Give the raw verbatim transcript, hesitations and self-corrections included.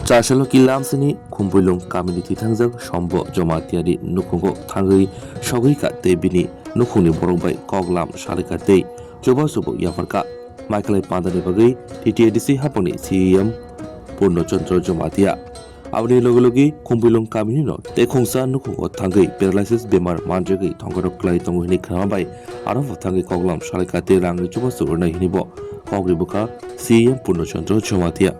Chasalo kilamsini Khumpuilung kamini thwithangjak Sombo Jomatiani nukhungo thangwi sogwi ka tei bini nukhungni borok bai koklam salaikha tei chubachu bo yapharkha. Maiklai pandani bagwi T T A D C haphangni C E M Purno Chandra Jamatia. Aboni logi logi Khumpuilung kaminino tekhungsa nukhungo thangwi paralysis bemar manjagwi thongkorok klai tongo hwnwi khnama bai aro bo thangwi koklam salaikha tei rangni chubachu rwnai hwnwi bo kok ri bwkha C E M Purno Chandra Jamatia.